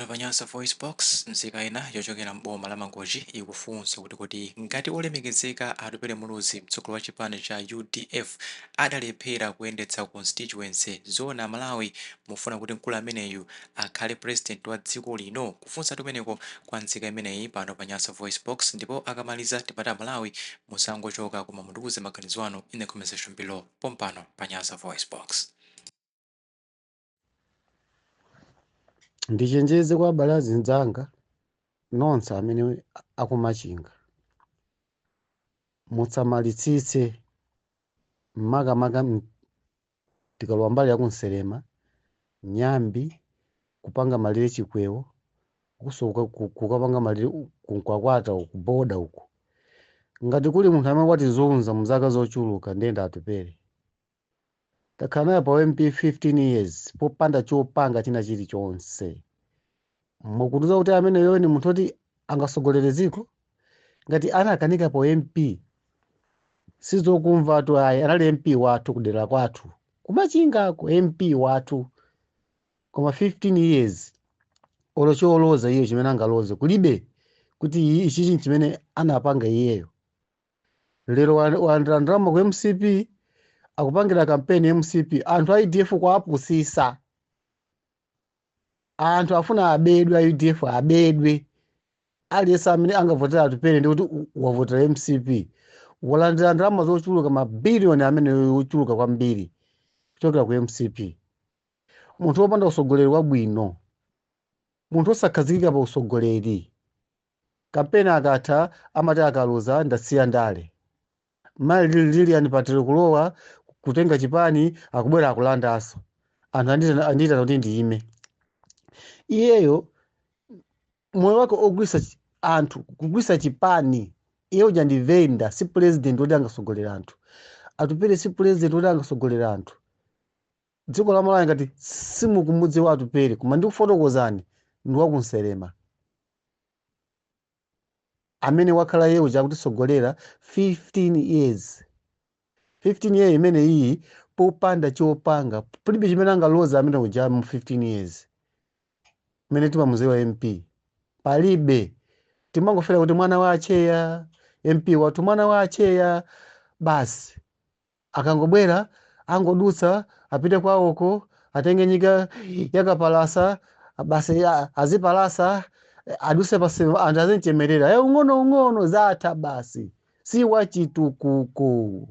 Pa Nyasa VoiceBox, nzika ina yochokera m'boma la Mangochi ikufunsa kuti kodi ngati olemekezeka Atupele Muluzi, mtsogoleri wa chipani cha UDF, adalephera kuyendetsa constituency, zoona Amalawi mufuna kuti mkulu ameneyu akhale president wa dziko lino? Kufunsa kumeneko kwa nzika imeneyi pano pa Nyasa VoiceBox, ndipo akamaliza timati Amalawi musangochoka koma mutiuze maganizo anu in the comment section below pompano pa Nyasa VoiceBox. Ndichenjeze kwa abale azinzanga nonse amene akumachinga, mutsamalitsitse makamaka tikalowa mbali ya ku Nselema, Nyambi, kupanga malire Chikwewo, kuso kukapanga malire ku Mkwakwata uku, boda uku. Ngati kuli munthu amene watizunza mu zaka zochuluka ndiye ndi Atupele. Takhala naye pa MP 15 years popanda chopanga china chilichonse. Mukundiuza kuti ameneyo ni munthu oti angasogolere dziko? Ngati anakanika pa MP, sizokumvatu ayi, anali MP wathu kudera kwathu kumachingako, MP wathu, koma 15 years olo choloza iyeyo chimene angaloze kulibe kuti ichichi chimene anapanga iyeyo. Lero walandira ndalama ku MCP, akupangira kampeni MCP. Anthu a UDF kuwapusisa, anthu afuna abedwe, a UDF abedwe. Aliyense amene angavotera Atupele ndi kuti wavotera MCP. Walandira ndalama zochuluka, mabiliyoni amene ochuluka kwambiri kuchokera ku MCP. Munthu wopanda usogoleri wabwino, munthu osakhazikika pa usogoleri. Kampeni akatha amati akaluza ndasiya ndale. Mayi Lilian Patel kulowa kutenga chipani, akubwera akulandanso. Anthu andiitana kuti ndiyime. Iyeyo moyo wake ogulitsa anthu, kugulitsa chipani, iye uja ndi venda, si president woti angasogolere anthu. Atupele si president woti angasogolere anthu. Dziko la Malawi ngati simukumudziwa Atupele, koma ndikufotokozani, ndi waku Nselema amene wakhala iye uja akutisogolera 15 years. 15 years imene iyi popanda chopanga, palibe chimene angaloza amene uja mu 15 years imene timamuziwa MP, palibe. Timangofera kuti mwana wa acheya, MP wathu mwana wa acheya basi. Akangobwera angodutsa apite kwawoko, atenge nyika yakapalasa basi, azipalasa, aduse pasi, anthu azimchemerera ung'ono ung'ono, zatha basi. Si wa chitukuko.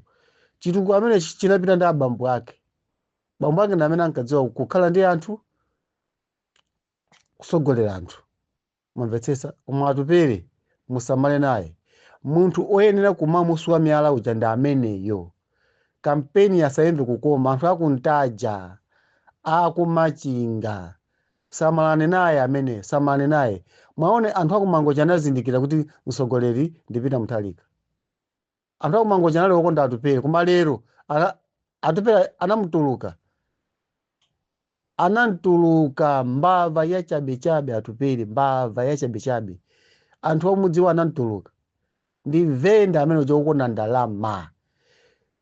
Chitukuko amene chinapita ndi abambo ake. Bambo ake ndi amene ankadziwa kukhala ndi anthu, kusogolera anthu. Mwamvetsetsa? Koma Atupele musamale naye. Munthu oyenera kumamuswa miyala uja ndi ameneyo. Kampeni asayimve kukoma, anthu akuntaja, akumachinga. Samalani naye amene, samalani naye. Mwaone anthu akumangochi anazindikira kuti mtsogoleri ndi Peter Mutharika. Anthu akumangochi anali okonda Atupele, koma lero Atupele anamutuluka. Anamtuluka mbava ya chabechabe Atupele, mbava ya chabechabe. Anthu omudziwa anamtuluka. Ndi venda amene uja wokonda ndalama.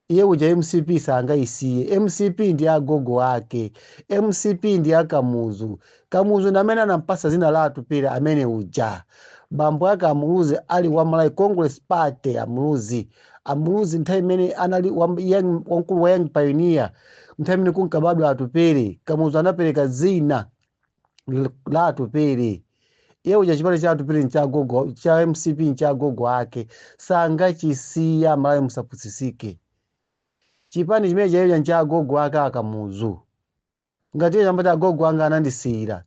Iye uja MCP sangaisiye. MCP ndi agogo ake. MCP ndi akamuzu. Kamuzu ndi amene anampasa zina la Atupele amene uja. Bambo ake Amuluzi ali wa Malawi Congress Party. Amuluzi. Amuluzi nthawi imene anali wamkulu wa Young Pioneer, nthawi imene kunkabadwa Atupele, Kamuzu anapereka dzina la Atupele. Iye uja chipani cha Atupele nchagogo, cha MCP nchagogo ake, sangachisiya. Malawi musapusisike, chipani chimene chaicha nchagogo ake akamuzu. Ngati iye amati agogo anga anandisiyira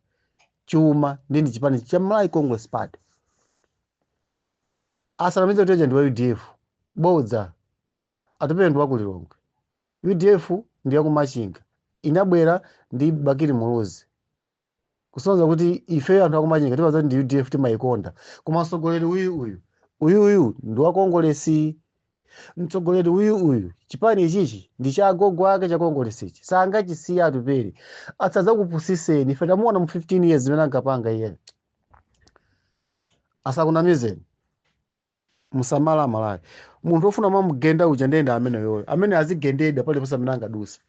chuma ndi chipani cha Malawi Congress Party, asanamize kuti ndi wa UDF. Bodza. Atupele ndi wa ku Lilongwe, UDF ndi ya ku Machinga, inabwera ndi Bakili Muluzi. Kusonyeza kuti ife anthu akumachinga timadziwa ndi UDF, timayikonda, koma mtsogoleri uyu uyu uyu uyu ndi wa Kongolesi. Mtsogoleri uyu uyu, chipani ichichi ndi cha agogo ake cha Kongolesichi, sangachisiya Atupele. Asadzakupusiseni, ife tamuona mu 15 years zimene ankapanga iye. Asakunamizeni, musamala Amalawi. Munthu ofuna mamugenda uja ndende ameneyoyo, amene azigendedwa paliponse amene angaduse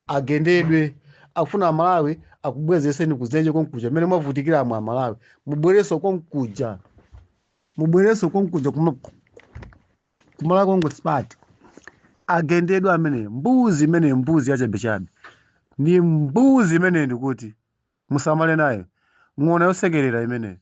agendedwe. Akufuna Amalawi akubwezeseni kudzenje konkuja mmene mwavutikira amwe Amalawi. Mubwereso konkuja, mubwereso konkuja kumala Congress Party. Agendedwa amene mbuzi imene, mbuzi yachabechabe, ndi mbuzi imene ndikuti musamale nayo, ng'ona yosekerera imene.